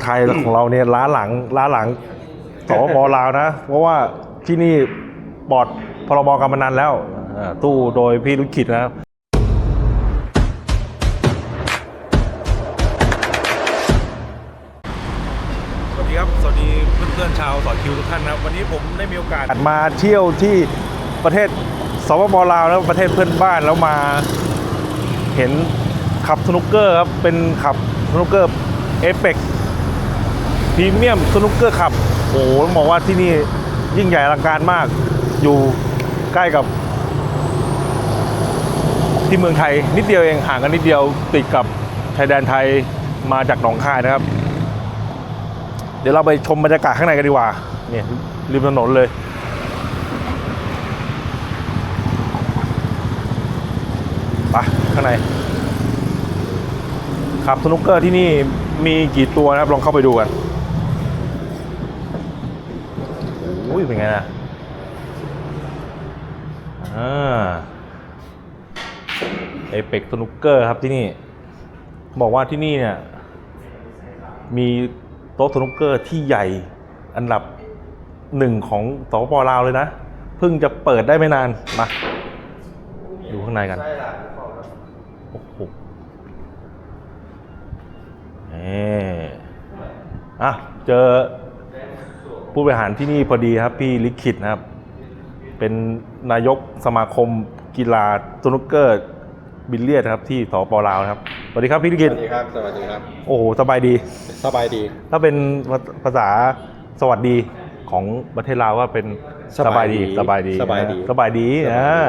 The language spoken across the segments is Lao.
ໄທຂອງເຮົານີ້ລ້າຫຼັງ ລ້າຫຼັງ ສປປ ລາວນະ ເພາະວ່າທີ່ນີ້ປອດ ພຣບ ການພະນັນແລ້ວ. ອ່າ ຕູ້ໂດຍພີ່ລິຂິດນະ. ສະຫວັດດີຄັບ ສະຫວັດດີເພື່ອນໆ ຊາວສອດຄິວທຸກທ່ານນະ. ວັນນີ້ຜົມໄດ້ມີໂອກາດມາທ່ຽວທີ່ປະເທດ ສປປ ລາວ ແລ້ວປະເທດເພື່ອນບ້ານ ແລ້ວມາເຫັນຄັບສະໜຸກເກີຄັບ ເປັນຄັບສະໜຸກເກີ Apex Premium Snooker Cup. ໂອ້ ຕ້ອງບອກວ່າທີ່ນີ້ຍິ່ງໃຫຍ່ອະລັງການມາກ ຢູ່ໃກ້ກັບທີ່ເມືອງໄທນິດດຽວເອງ ຫ່າງກັນນິດດຽວ ຕິດກັບຊາຍແດນໄທ ມາຈາກໜອງຄາຍນະຄັບ. ດຽວເຮົາໄປຊົມບັນຍາກາດຂ້າງໃນກັນດີກວ່າ. ນີ້ ລິມຖະໜົນເລີຍ. ໄປຂ້າງໃນ. ຄັບສະໜຸກເກີທີ່ນີ້ມີກີ່ຕົວນະຄັບ? ລອງເຂົ້າໄປດູກັນ. ໂອ້ຍ ເປັນໄງນະ? ອ່າ Apex Snooker ຄັບ ທີ່ນີ້ ບອກວ່າທີ່ນີ້ເນ່ຍ ມີໂຕະສະໜຸກເກີທີ່ໃຫຍ່ອັນດັບໜຶ່ງຂອງ ສປປ ລາວ ເລີຍນະ. ເພິ່ງຈະເປີດໄດ້ໄມ່ນານ. ມາ ດູຂ້າງໃນກັນ. ໂອ້ໂຫ ເອີ ອ່ະ ເຈີຜູ້ບໍລິຫານທີ່ນີ້ພໍດີຄັບ ພີ່ລິຂິດນະຄັບ ເປັນນາຍົກສະມາຄົມກິລາສະໜຸກເກີ ບິລລຽດຄັບ ທີ່ ສປປ ລາວນະຄັບ. ສະຫວັດດີຄັບ ພີ່ລິຂິດ. ສະຫວັດດີຄັບ ສະຫວັດດີຄັບ. ໂອ້ໂຫ ສະບາຍດີ. ສະບາຍດີ. ຖ້າເປັນພາ ພາສາສະຫວັດດີຂອງປະເທດລາວກໍເປັນ ສະບາຍດີ ສະບາຍດີ ສະບາຍດີ ສະບາຍດີ ອ່າ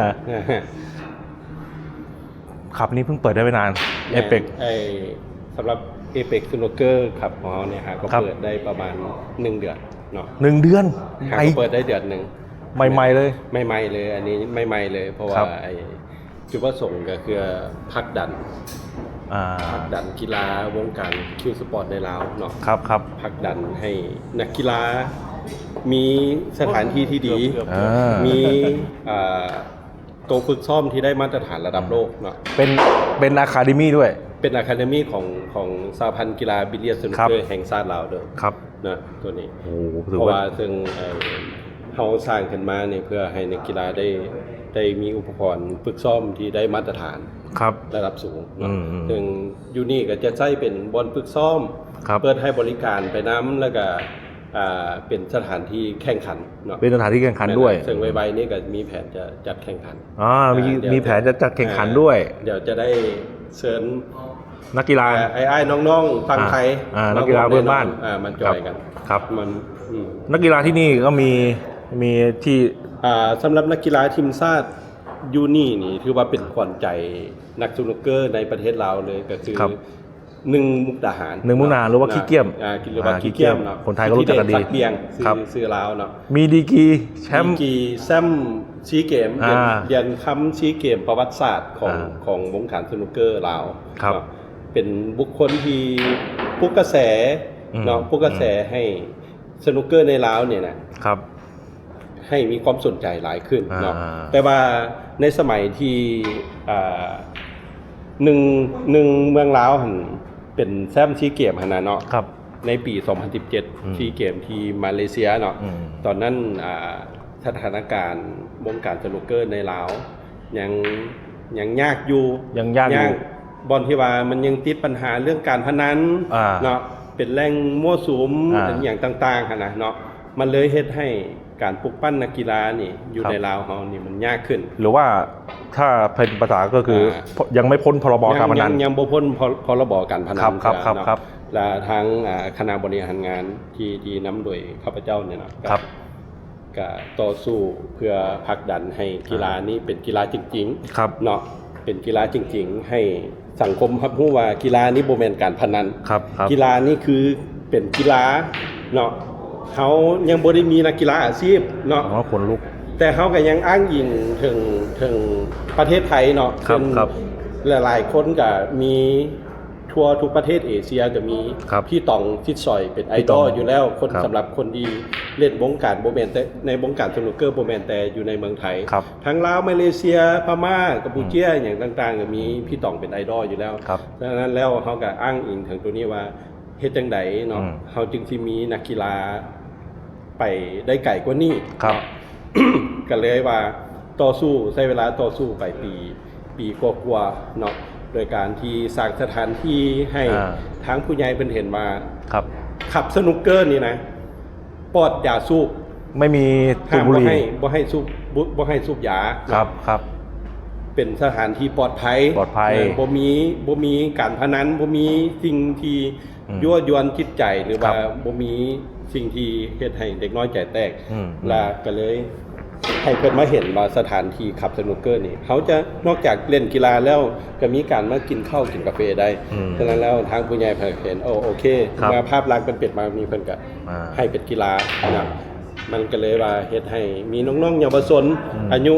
ຄັບນີ້ເພິ່ງເປີດໄດ້ໄມ່ນານ. ແມ່ນ Apex ໄອ້ ສຳລັບ Apex Snooker Cup ຂອງເຮົານີ້ຫາກໍ ຄັບ ເປີດໄດ້ປະມານໜຶ່ງເດືອນເນາະ. ໜຶ່ງເດືອນ? ຫາກໍເປີດໄດ້ເດືອນໜຶ່ງ. ໃໝ່ໆເລີຍ? ໃໝ່ໆເລີຍ ອັນນີ້ໃໝ່ໆເລີຍ ເພາະວ່າ ຄັບ ໄອ້ ຈຸດປະສົງກໍຄືຜັກດັນ ອ່າ ຜັກດັນກິລາ ວົງການຄິວສະປອດໃນລາວເນາະ. ຄັບໆ ຜັກດັນໃຫ້ນັກກິລາມີສະຖານທີ່ທີ່ດີ ເກືອບໆ ອ່າ ມີ ອ່າ ໂຕຝຶກຊ້ອມທີ່ໄດ້ມາດຕະຖານລະດັບໂລກເນາະ. ເປັນ ເປັນ Academy ດ້ວຍ? ເປັນ Academy ຂອງ ຂອງສະຫະພັນກິລາບິລລຽດສະໜຸກເກີ ແຫ່ງຊາດລາວເດີ ຄັບ ນະ ໂຕນີ້. ໂອ້ ເພາະວ່າເຊິ່ງ ເອີ ເຮົາສ້າງຂຶ້ນມານີ້ເພື່ອໃຫ້ນັກກິລາໄດ້ ໄດ້ມີອຸປະກອນຝຶກຊ້ອມທີ່ໄດ້ມາດຕະຖານ ຄັບ ລະດັບສູງເນາະ. ອືມໆ ເຊິ່ງຢູ່ນີ້ກໍຈະໃຊ້ເປັນບ່ອນຝຶກຊ້ອມ ຄັບ ເປີດໃຫ້ບໍລິການໄປນຳ ແລ້ວກໍ ອ່າ ເປັນສະຖານທີ່ແຂ່ງຂັນເນາະ. ເປັນສະຖານທີ່ແຂ່ງຂັນດ້ວຍ. ແມ່ນແຫຼະ ເຊິ່ງໄວໆນີ້ກໍມີແຜນຈະຈັດແຂ່ງຂັນ. ອ່າ ມີ ອ່າ ມີແຜນຈະຈັດແຂ່ງຂັນດ້ວຍ. ດຽວຈະໄດ້ເຊີນນັກກິລາ ອ່າ ອ້າຍໆນ້ອງໆຝັ່ງໄທ ອ່າ ນັກກິລາເພື່ອນບ້ານ ອ່າ ມາຈອຍກັນ. ຄັບ ມັນ ອືມ ນັກກິລາທີ່ນີ້ກໍມີ ມີທີ່ ອ່າ ສຳລັບນັກກິລາທີມຊາດຢູ່ນີ້ນີ້ ຖືວ່າເປັນຂວັນໃຈນັກສະໜຸກເກີໃນປະເທດລາວເລີຍ ກໍຄື ຄັບ ໜຶ່ງມຸກດາຫານ ໜຶ່ງມຸກດາຫານ ເນາະ ຫຼືວ່າຂີ້ກ້ຽມ ອ່າ ຫຼືວ່າຂີ້ກ້ຽມເນາະ. ຄົນໄທເຂົາຮູ້ຈັກກັນດີ ສິດທິເດດ ສັກວຽງ ຊື່ ຄັບ ຊື່ລາວເນາະ. ມີດີກຣີແຊ້ມ ດີກຣີແຊ້ມຊີເກມ ອ່າ ຫຼຽນຄຳຊີເກມປະຫວັດສາດຂອງ ອ່າ ຂອງວົງການສະໜຸກເກີລາວ ຄັບ ເນາະ. ເປັນບຸກຄົນທີ່ປຸກກະແສ ອືມ ເນາະ ປຸກກະແສ ອືມ ໃຫ້ສະໜຸກເກີໃນລາວນີ້ນະ ຄັບ ໃຫ້ມີຄວາມສົນໃຈຫຼາຍຂຶ້ນເນາະ. ອ່າ ແຕ່ວ່າໃນສະໄໝທີ່ ອ່າ ໜຶ່ງ ໜຶ່ງເມືອງລາວຫັ້ນເປັນແຊ້ມຊີເກມຫັ້ນນະເນາະ ຄັບ ໃນປີສອງພັນສິບເຈັດ ອືມ ຊີເກມທີ່ມາເລເຊຍເນາະ. ອືມ ຕອນນັ້ນ ອ່າ ສະຖານະການວົງການສະໜູກເກີໃນລາວຍັງ ຍັງຍາກຢູ່ ຍັງຍາກຢູ່ ບ່ອນທີ່ວ່າມັນຍັງຕິດບັນຫາເລື່ອງການພະນັນ ອ່າ ເນາະ ເປັນແຫຼ່ງມົ້ວສຸມ ອ່າ ເປັນຫຍັງຕ່າງໆຫັ້ນນະເນາະ. ມັນເລີຍເຮັດໃຫ້ການປຸກປັ້ນນັກກິລານີ້ຢູ່ ຄັບ ໃນລາວເຮົານີ້ມັນຍາກຂຶ້ນ ຫຼືວ່າຖ້າເປັນພາສາກໍຄື ອ່າ ຍັງບໍ່ພົ້ນ ພຣບ ການພະນັນ ຍັງ ຍັງບໍ່ພົ້ນ ພ ພຣບ ການພະນັນ ຄັບ ເທື່ອເນາະ. ແລະທາງ ອ່າ ຄະນະບໍລິຫານງານທີ່ ທີ່ນຳໂດຍຂ້າພະເຈົ້ານີ້ເນາະ ຄັບ ກະຕໍ່ສູ້ເພື່ອຜັກດັນໃຫ້ກິລາ ອ່າ ນີ້ເປັນກິລາຈິງໆ ຄັບ ເນາະ ເປັນກິລາຈິງໆ ໃຫ້ສັງຄົມຮັບຮູ້ວ່າກິລານີ້ບໍ່ແມ່ນການພະນັນ ຄັບ ຄັບ ກິລານີ້ຄືເປັນກິລາເນາະ. ເຮົາຍັງບໍ່ໄດ້ມີນັກກິລາອາຊີບເນາະ ອໍ ຂົນລຸກ ແຕ່ເຮົາກໍຍັງອ້າງອີງເຖິງ ເຖິງປະເທດໄທເນາະ ຄັບ ເຊັ່ນ ຄັບ ຫຼາຍໆຄົນກໍມີ ທົ່ວທຸກປະເທດເອເຊຍກໍມີ ຄັບ ພີ່ຕອງ ສິດສອຍ ເປັນໄອດອລຢູ່ແລ້ວ ຄົນ ຄັບ ສຳລັບຄົນທີ່ເລ່ນວົງການ ບໍ່ແມ່ນແຕ່ໃນວົງການສະໜູກເກີ ບໍ່ແມ່ນແຕ່ຢູ່ໃນເມືອງໄທ ທັງລາວ ມາເລເຊຍ ພະມ້າ ກຳປູເຈຍ ອືມ ຫຍັງຕ່າງໆ ກໍມີ ອືມ ພີ່ຕອງເປັນໄອດອລຢູ່ແລ້ວ. ສະນັ້ນແລ້ວ ເຮົາກໍອ້າງອີງເຖິງໂຕນີ້ວ່າ ເຮັດຈັ່ງໃດເນາະ ອືມ ເຮົາຈຶ່ງຊິມີນັກກິລາໄປໄດ້ໄກກວ່ານີ້ ຄັບ ເນາະ ກໍເລີຍວ່າຕໍ່ສູ້ ໃຊ້ເວລາຕໍ່ສູ້ໄປປີ ປີກວ່າໆເນາະ ໂດຍການທີ່ສ້າງສະຖານທີ່ໃຫ້ ອ່າ ທາງຜູ້ໃຫຍ່ເພິ່ນເຫັນວ່າ ຄັບ ຄັບສະໜຸກເກີນີ້ນະ ປອດຢາສູບ ໄມ່ມີສູບບຸຫຼີ່ ບໍ່ໃຫ້ ບໍ່ໃຫ້ສູບ ບໍ່ ບໍ່ໃຫ້ສູບຢາ ຄັບ ຄັບ ເປັນສະຖານທີ່ປອດໄພ ປອດໄພ ເອີ ບໍ່ມີ ບໍ່ມີການພະນັນ ບໍ່ມີສິ່ງທີ່ ອືມ ຍົວະຢວນຈິດໃຈ ຫຼືວ່າ ຄັບ ບໍ່ມີສິ່ງທີ່ເຮັດໃຫ້ເດັກນ້ອຍໃຈແຕກ ອືມ ລະກໍເລີຍໃຫ້ເພິ່ນມາເຫັນວ່າສະຖານທີ່ຄັບສະໜຸກເກີນີ້ ເຮົາຈະນອກຈາກເລ່ນກິລາແລ້ວ ກໍມີການມາກິນເຂົ້າກິນກາເຟໄດ້ ອືມ ສະນັ້ນແລ້ວທາງຜູ້ໃຫຍ່ເພິ່ນເຫັນ ໂອ ໂອເຄ ຄັບ ເມື່ອພາບລັກມັນເປັນມາແບບນີ້ ເພິ່ນກໍ ອ່າ ໃຫ້ເປັນກິລານະ ມັນກໍເລີຍວ່າເຮັດໃຫ້ມີນ້ອງໆເຍົາວະຊົນ ອືມ ອາຍຸ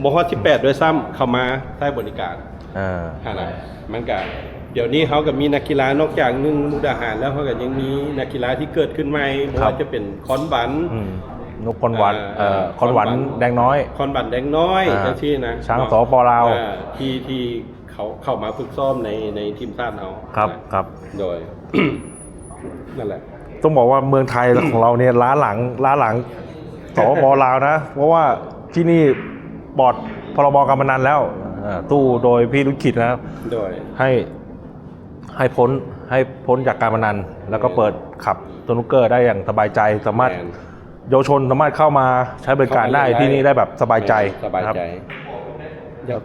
ບໍ່ຮອດສິບແປດດ້ວຍຊ້ຳ ເຂົ້າມາໃຊ້ບໍລິການ ອ່າ ຫັ້ນນະ ມັນກະ ດຽວນີ້ເຮົາກໍມີນັກກິລາ ນອກຈາກໜຶ່ງມຸກດາຫານແລ້ວ ເຮົາກໍຍັງມີນັກກິລາທີ່ເກີດຂຶ້ນໃໝ່ ບໍ່ວ່າຈະເປັນຄອນຫວັນ ອືມ ນົກຄອນຫວັນ ອ່າ ເອີ ຄອນຫວັນແດງນ້ອຍ ຄອນຫວັນແດງນ້ອຍ ອ່າ ຈັ່ງຊີ້ນະ ຊ້າງ ເນາະ ສປປ ລາວ ອ່າ ທີ່ ທີ່ເຂົາເຂົ້າມາຝຶກຊ້ອມໃນ ໃນທີມຊາດເຮົາ ຄັບ ນະ ຄັບ ໂດຍ ນັ້ນແຫຼະ ຕ້ອງບອກວ່າເມືອງໄທຂອງເຮົານີ້ລ້າຫຼັງ ລ້າຫຼັງ ສປປ ລາວນະ ເພາະວ່າທີ່ນີ້ປອດ ພລບ ການພະນັນແລ້ວ ເອີ ຕູ້ໂດຍພີ່ລຸດຄິດນະ ໂດຍ ໃຫ້ ໃຫ້ພົ້ນ ໃຫ້ພົ້ນຈາກການພະນັນ ແລ້ວກໍ ແມ່ນ ເປີດຄັບສະໜຸກເກີໄດ້ຢ່າງສະບາຍໃຈ ສາມາດ ແມ່ນ ເຍົາວະຊົນສາມາດເຂົ້າມາໃຊ້ບໍລິການໄດ້ ເຂົ້າມາຫຼິ້ນໄດ້ ທີ່ນີ້ໄດ້ແບບສະບາຍໃຈ ເອີ ສະບາຍໃຈ ນະ ຢາກ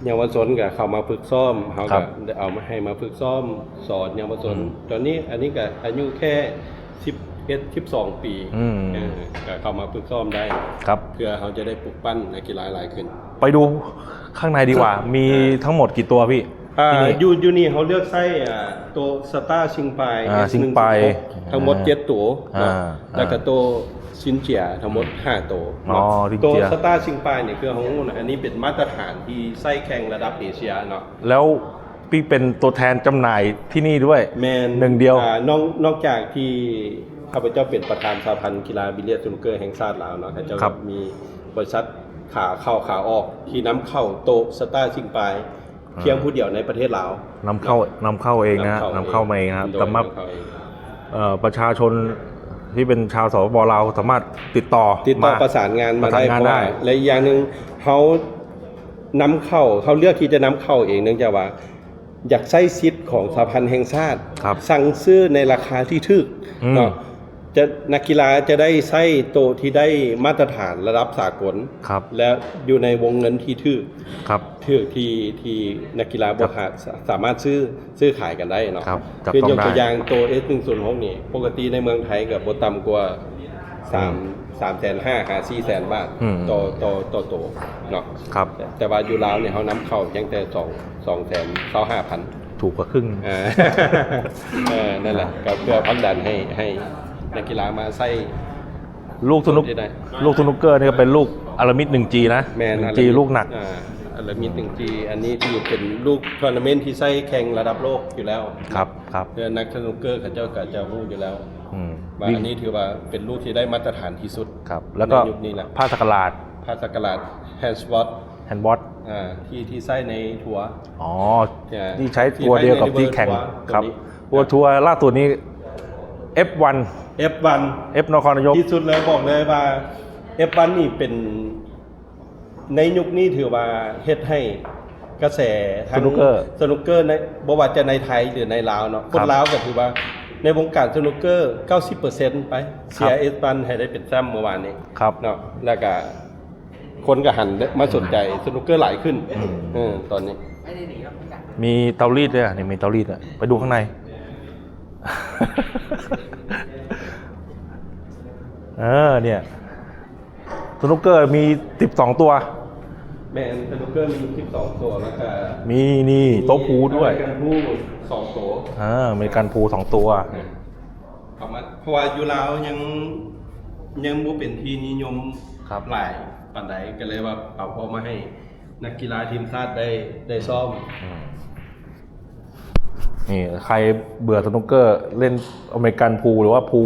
ເຍົາວະຊົນກໍເຂົ້າມາຝຶກຊ້ອມ ເຮົາ ຄັບ ກໍໄດ້ເອົາມາໃຫ້ມາຝຶກຊ້ອມສອນເຍົາວະຊົນ ອືມ ຕອນນີ້ອັນນີ້ກໍອາຍຸແຄ່ສິບເອັດ ສິບສອງປີ ອືມ ເອີ ກໍເຂົ້າມາຝຶກຊ້ອມໄດ້ ຄັບ ເພື່ອເຮົາຈະໄດ້ປຸກປັ້ນນັກກິລາຫຼາຍຂຶ້ນ ໄປດູຂ້າງໃນດີກວ່າ ມີ ອ່າ ທັງໝົດກີ່ຕົວພີ່? ອ່າ ທີ່ນີ້ ຢູ່ ຢູ່ນີ້ເຮົາເລືອກໃຊ້ ອ່າ ໂຕສະຕາຊິງປາຍ ອ່າ ເອັສ ສິງປາຍ ໜຶ່ງສູນຫົກ ທັງໝົດ ອ່າ ເຈັດໂຕ ອ່າ ເນາະ ອ່າ ແລ້ວກໍໂຕຊິນເຈຍທັງໝົດ ອືມ ຫ້າໂຕ ອໍ ເນາະ ຊິນເຈຍ ໂຕສະຕາຊິງປາຍນີ້ ຄືເຮົາຮູ້ນະ ອັນນີ້ເປັນມາດຕະຖານທີ່ໃຊ້ແຂ່ງລະດັບເອເຊຍເນາະ ແລ້ວ ປີເປັນຕົວແທນຈຳໜ່າຍທີ່ນີ້ດ້ວຍ ແມ່ນ ໜຶ່ງດຽວ ອ່າ ນອກ ນອກຈາກທີ່ຂ້າພະເຈົ້າເປັນປະທານສະຫະພັນກິລາບິລຢາດສະໜຸກເກີແຫ່ງຊາດລາວເນາະ ຂ້າພະເຈົ້າ ຄັບ ມີບໍລິສັດຂາເຂົ້າຂາອອກທີ່ນຳເຂົ້າໂຕສະຕາຊິງປາຍ ອ່າ ພຽງຜູ້ດຽວໃນປະເທດລາວ ນຳເຂົ້າ ນຳເຂົ້າເອງນະ ນຳເຂົ້າເອງ ນຳເຂົ້າມາເອງນະ ໂດຍ ສາມາດ ນຳເຂົ້າເອງ ເອີ ປະຊາຊົນທີ່ເປັນຊາວ ສປປ ລາວ ສາມາດຕິດຕໍ່ ຕິດຕໍ່ມາ ປະສານງານມາໄດ້ ປະສານງານໄດ້ ເພາະວ່າ ແລະ ອີກຢ່າງໜຶ່ງ ເຮົານຳເຂົ້າ ເຮົາເລືອກທີ່ຈະນຳເຂົ້າເອງ ເນື່ອງຈາກວ່າ ຢາກໃຊ້ສິດຂອງສະຫະພັນແຫ່ງຊາດ ຄັບ ສັ່ງຊື້ໃນລາຄາທີ່ຖືກ ອືມ ເນາະ ຈະ ນັກກິລາຈະໄດ້ໃຊ້ໂຕທີ່ໄດ້ມາດຕະຖານລະດັບສາກົນ ຄັບ ແລະ ຢູ່ໃນວົງເງິນທີ່ຖືກ ຄັບ ຖືກທີ່ ທີ່ນັກກິລາບໍ່ ຄັບ ຫາ ສາ ສາມາດຊື້ ຊື້ຂາຍກັນໄດ້ເນາະ ຄັບ ຈັບຕ້ອງໄດ້ ຄືຍົກຕົວຢ່າງໂຕ ເອັສ ໜຶ່ງສູນຫົກ ນີ້ ປົກກະຕິໃນເມືອງໄທກໍບໍ່ຕ່ຳກວ່າ ສາມ ອືມ ສາມແສນຫ້າຫາສີ່ແສນບາດ ອືມ ຕໍ່ ຕໍ່ ຕໍ່ໂຕເນາະ ຄັບ ແຕ່ ແຕ່ວ່າຢູ່ລາວນີ້ເຮົານຳເຂົ້າພຽງແຕ່ສອງ ສອງແສນຊາວຫ້າພັນ ຖືກກວ່າຄຶ່ງ ເອີ ເອີ ນັ້ນແຫຼະ ອ່າ ກໍເພື່ອຜັກດັນໃຫ້ ໃຫ້ນັກກິລາມາໃຊ້ລູກສະໜຸກ ລູກສະໜຸກເກີນີ້ກໍເປັນລູກອາລາມິດ ໜຶ່ງຈີ ນະ ແມ່ນ ໜຶ່ງຈີ ອາລາມິດ ລູກໜັກ ອ່າ ອາລາມິດ ອືມ ໜຶ່ງຈີ ອັນນີ້ຖືເປັນລູກໂທນາເມັນທີ່ໃຊ້ແຂ່ງລະດັບໂລກຢູ່ແລ້ວ ຄັບ ຄັບ ເພື່ອນັກສະໜຸກເກີເຂົາເຈົ້າກໍຈະຮູ້ຢູ່ແລ້ວ ອືມ ວ່າອັນນີ້ຖືວ່າເປັນລູກທີ່ໄດ້ມາດຕະຖານທີ່ສຸດ ຄັບ ແລ້ວກໍ ໃນຍຸກນີ້ນະ ຜ້າສັກກະຫຼາດ ຜ້າສັກກະຫຼາດ ແຮນສະວອດ ແຮນສະວອດ ອ່າ ທີ່ ທີ່ໃຊ້ໃນທົວ ອໍ ອ່າ ທີ່ໃຊ້ຕົວດຽວກັບທີ່ແຂ່ງ ທີ່ໃຊ້ໃນ World Tour ຄັບ ຕົວນີ້ World Tour ລ່າສຸດນີ້ ເອັຟວັນ ເອັຟວັນ ເອັຟນະຄອນນາຍົກ ທີ່ສຸດເລີຍ ບອກເລີຍວ່າ ເອັຟວັນ ນີ້ເປັນ ໃນຍຸກນີ້ຖືວ່າເຮັດໃຫ້ກະແສທາງສະໜຸກເກີ ສະໜຸກເກີໃນ ບໍ່ວ່າຈະໃນໄທ ຫຼື ໃນລາວເນາະ ຄົນລາວກໍຖືວ່າໃນວົງການສະໜຸກເກີ ເກົ້າສິບເປີເຊັນ ໄປ ເຊຍ ເອັຟວັນ ໃຫ້ໄດ້ເປັນແຊ້ມເມື່ອວານນີ້ ຄັບ ເນາະ ແລ້ວກໍຄົນກໍຫັນມາສົນໃຈສະໜຸກເກີຫຼາຍຂຶ້ນ ອືມ ເອີ ຕອນນີ້ ມີເຕົາລີດດ້ວຍ ນີ້ມີເຕົາລີດ ໄປດູຂ້າງໃນ ເອີ ເນຍ ສະໜຸກເກີມີສິບສອງຕົວ ແມ່ນ ສະໜຸກເກີມີສິບສອງຕົວ ແລ້ວກະມີນີ້ ໂຕະພູດ້ວຍ ອາເມລິກັນພູສອງໂຕ ເອີ ອາເມລິກັນພູສອງຕົວ ເອົາມາ ເພາະວ່າຢູ່ລາວຍັງ ຍັງບໍ່ເປັນທີ່ນິຍົມ ຄັບ ຫຼາຍປານໃດ ກໍເລີຍວ່າເອົາອອກມາໃຫ້ນັກກິລາທີມຊາດໄດ້ ໄດ້ຊ້ອມ ອືມ ນີ້ ໃຄເບື່ອສະໜຸກເກີ ເລ່ນອາເມລິກັນພູ ຫຼືວ່າພູ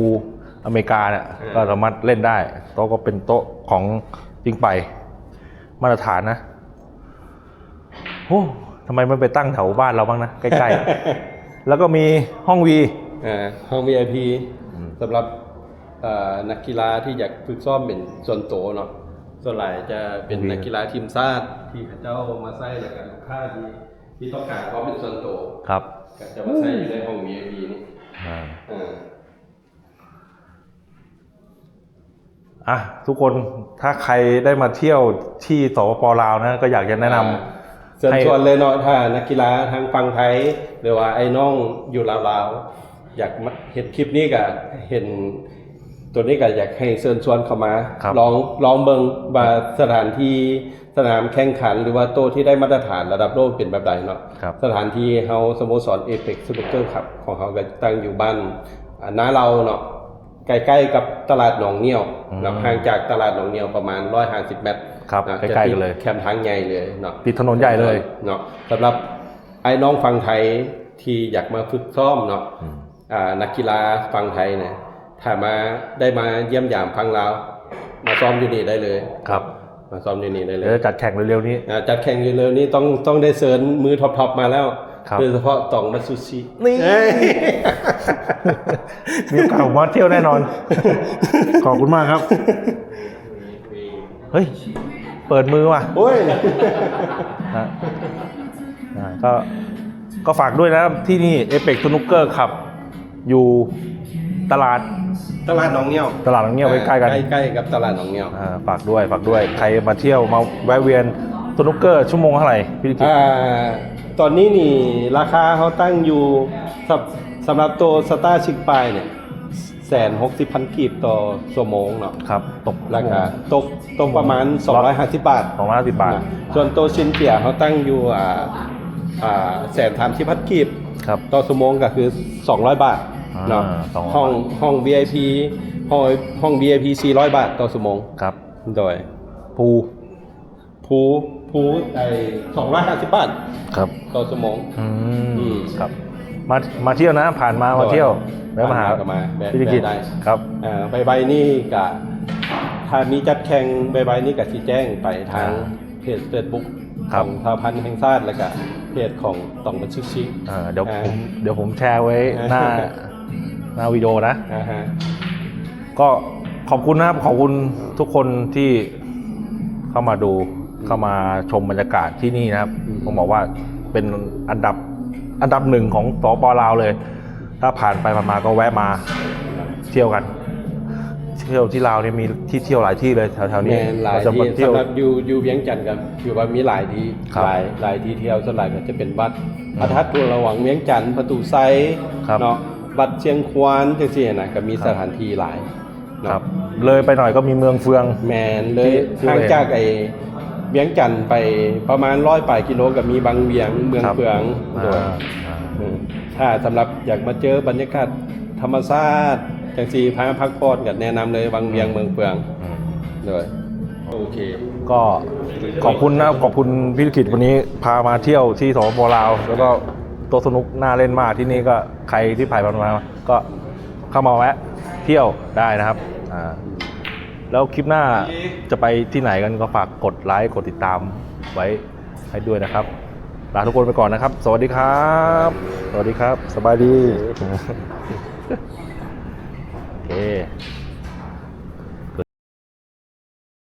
ອາເມລິກາເນຍ ເອີ ກໍສາມາດເລ່ນໄດ້ ໂຕະກໍເປັນໂຕະຂອງຈິງໄປ ມາດຕະຖານນະ ໂອ້ ທຳໄມມັນໄປຕັ້ງແຖວບ້ານເຮົາບ້າງນະ ໃກ້ໆ ແລ້ວກໍມີຫ້ອງວີ ອ່າ ຫ້ອງວີໄອພີ ອືມ ສຳລັບ ເອີ ນັກກິລາທີ່ຢາກຝຶກຊ້ອມເປັນສ່ວນໂຕເນາະ. ສ່ວນຫຼາຍຈະເປັນນັກກິລາທີມຊາດທີ່ເຂົາເຈົ້າມາໃຊ້ ແລ້ວກໍລູກຄ້າທີ່ ທີ່ຕ້ອງການຄວາມເປັນສ່ວນໂຕ ຄັບ ກໍຈະມາໃຊ້ຢູ່ໃນຫ້ອງວີໄອພີນີ້. ອ່າ ເອີ ອ່ະ ທຸກຄົນ ຖ້າໃຄໄດ້ມາທ່ຽວທີ່ ສປປ ລາວນະ ກໍຢາກຈະແນະນຳ ອ່າ ເຊີນຊວນເລີຍເນາະ. ຖ້ານັກກິລາທາງຝັ່ງໄທ ຫຼືວ່າອ້າຍນ້ອງຢູ່ລາວໆ ຢາກມາເຫັນຄລິບນີ້ ກໍເຫັນໂຕນີ້ ກໍຢາກໃຫ້ເຊີນຊວນເຂົ້າມາ ຄັບ ລອງ ລອງເບິ່ງວ່າສະຖານທີ່ ສະໜາມແຂ່ງຂັນ ຫຼືວ່າໂຕທີ່ໄດ້ມາດຕະຖານລະດັບໂລກເປັນແບບໃດເນາະ. ຄັບ ສະຖານທີ່ເຮົາ ສະໂມສອນ Apex Snooker Club ຂອງເຮົາກໍຕັ້ງຢູ່ບ້ານ ອ່າ ນາເລົາເນາະ ໃກ້ໆກັບຕະຫຼາດໜອງງຽວເນາະ. ອືມ ຫ່າງຈາກຕະຫຼາດໜອງງຽວປະມານຮ້ອຍຫ້າສິບແມັດ. ຄັບ ເນາະ ໃກ້ໆກັນເລີຍ ແຄມທາງໃຫຍ່ເລີຍເນາະ. ຕິດຖະໜົນໃຫຍ່ເລີຍເນາະ. ສຳລັບອ້າຍນ້ອງຝັ່ງໄທທີ່ຢາກມາຝຶກຊ້ອມເນາະ ອືມ ອ່າ ນັກກິລາຝັ່ງໄທນະ ຖ້າມາ ໄດ້ມາຢ້ຽມຢາມຝັ່ງລາວ ມາຊ້ອມຢູ່ນີ້ໄດ້ເລີຍ. ຄັບ ມາຊ້ອມຢູ່ນີ້ໄດ້ເລີຍ. ເອີ ຈັດແຂ່ງເລັວໆນີ້ ອ່າ ຈັດແຂ່ງເລັວໆນີ້ ຕ້ອງ ຕ້ອງໄດ້ເຊີນມືທັອບໆມາແລ້ວ. ຄັບ ໂດຍສະເພາະຕອງມັດຊູຊິ ນີ້ ເອີຍ ມີໂອກາດມາທ່ຽວແນ່ນອນ. ຂອບຄຸນມາກຄັບ. ເຮີ້ຍ ເປີດມືວ່ະ. ໂອ້ຍ ຮະ ອ່າ ກໍ ກໍຝາກດ້ວຍນະ ທີ່ນີ້ Apex Snooker Club ຢູ່ຕະຫຼາດ ຕະຫຼາດໜອງງຽວ ຕະຫຼາດໜອງງຽວ ອ່າ ໃກ້ໆກັນ ໃກ້ໆກັບຕະຫຼາດໜອງງຽວ. ອ່າ ຝາກດ້ວຍ ຝາກດ້ວຍ. ໃຄມາທ່ຽວ ມາແວະວຽນສະໜຸກເກີ ຊົ່ວໂມງເທົ່າໃດ ພີ່ລິຂິດ? ອ່າ ຕອນນີ້ນີ້ ລາຄາເຮົາຕັ້ງຢູ່ ສຳ ສຳລັບໂຕ Star Six Ply ນີ້ ແສນຫົກສິບພັນກີບຕໍ່ຊົ່ວໂມງເນາະ. ຄັບ ຕົກ ລາຄາຕົກ ຕົກປະມານສອງຮ້ອຍຫ້າສິບບາດ ສອງຮ້ອຍຫ້າສິບບາດນະ. ສ່ວນໂຕຊິນເຈຍເຮົາຕັ້ງຢູ່ ອ່າ ອ່າ ແສນສາມສິບພັນກີບ ຄັບ ຕໍ່ຊົ່ວໂມງ ກໍຄືສອງຮ້ອຍບາດເນາະ. ອ່າ ສອງຮ້ອຍ ຫ້ອງ ຫ້ອງວີໄອພີ ຫ້ອງ ຫ້ອງວີໄອພີສີ່ຮ້ອຍບາດຕໍ່ຊົ່ວໂມງ. ຄັບ ໂດຍ ພູ ພູ ພູ ໄອ້ ສອງຮ້ອຍຫ້າສິບບາດ ຄັບ ຕໍ່ຊົ່ວໂມງ. ອືມ ອືມ ຄັບ ມາ ມາທ່ຽວນະ ຜ່ານມາ ມາທ່ຽວ ໂດຍ ແວະມາຫາ ຜ່ນມາກໍມາແວະ ພີ່ລິຂິດ ແວະໄດ້ ຄັບ. ເອີ ໄວໆນີ້ກະ ຖ້າມີຈັດແຂ່ງໄວໆນີ້ກະຊິແຈ້ງໄປທາງ ອ່າ ເພຈເຟສບຸກ ຄັບ ຂອງສະຫະພັນແຫ່ງຊາດ ແລ້ວກະເພຈຂອງຕອງບັນຊຶກຊິ. ເອີ ດຽວ ອ່າ ຜົມ ດຽວຜົມແຊໄວ້ ອ່າ ໜ້າ ໜ້າວິດີໂອນະ. ອ່າຮະ ກໍຂອບຄຸນນະຄັບ ຂອບຄຸນທຸກຄົນທີ່ເຂົ້າມາດູ ອືມ ເຂົ້າມາຊົມບັນຍາກາດທີ່ນີ້ນະຄັບ. ອືມ ຕ້ອງບອກວ່າເປັນອັນດັບ ອັນດັບໜຶ່ງຂອງ ສປປ ລາວເລີຍ. ຖ້າຜ່ານໄປຜ່ານມາກໍແວະມາທ່ຽວກັນ. ທ່ຽວທີ່ລາວນີ້ມີທີ່ທ່ຽວຫຼາຍທີ່ເລີຍແຖວໆນີ້. ແມ່ນ ຫຼາຍທີ່ ສຳລັບຢູ່ ຢູ່ວຽງຈັນກໍຖືວ່າມີຫຼາຍທີ່ ຄັບ ຫຼາຍ ຫຼາຍທີ່ທ່ຽວ. ສ່ວນຫຼາຍກໍຈະເປັນວັດ ອືມ ພະທາດພູລະວັງວຽງຈັນ ປະຕູໄຊ ຄັບ ເນາະ ວັດຊຽງຄວານ ຈັ່ງຊີ້ນະ ກໍມີ ຄັບ ສະຖານທີ່ຫຼາຍເນາະ. ຄັບ ເລີຍໄປໜ້ອຍກໍມີເມືອງເຟືອງ. ແມ່ນ ເລີຍ ທີ່ ທີ່ ຫ່າງຈາກໄອ້ວຽງຈັນໄປປະມານຮ້ອຍປາຍກິໂລ ກໍມີວັງວຽງ ເມືອງເຟືອງ. ຄັບ ໂດຍ ອ່າ ອ່າ ອືມ ຖ້າສຳລັບຢາກມາເຈີບັນຍາກາດທຳມະຊາດ ຈັ່ງຊີ້ ພາພັກຜ່ອນ ກໍແນະນຳເລີຍ ວັງວຽງ ອືມ ເມືອງເຟືອງ. ອືມ ໂດຍ ໂອເຄ ກໍຂອບຄຸນນະ ຂອບຄຸນພີ່ລິຂິດ ວັນນີ້ພາມາທ່ຽວທີ່ ສປປ ລາວ ແລ້ວກໍໂຕະສະໜຸກໜ້າຫຼິ້ນມາກ. ທີ່ນີ້ກໍໃຄທີ່ຜ່ານມາກໍເຂົ້າມາແວະທ່ຽວໄດ້ນະຄັບ. ອ່າ ແລ້ວຄລິບໜ້າຈະໄປທີ່ໄຫນກັນ ກໍຝາກກົດໄລ ກົດຕິດຕາມໄວ້ໃຫ້ດ້ວຍນະຄັບ. ລາທຸກຄົນໄປກ່ອນນະຄັບ. ສະຫວັດດີຄັບ ສະຫວັດດີຄັບ ສະບາຍດີ. ໂອເຄ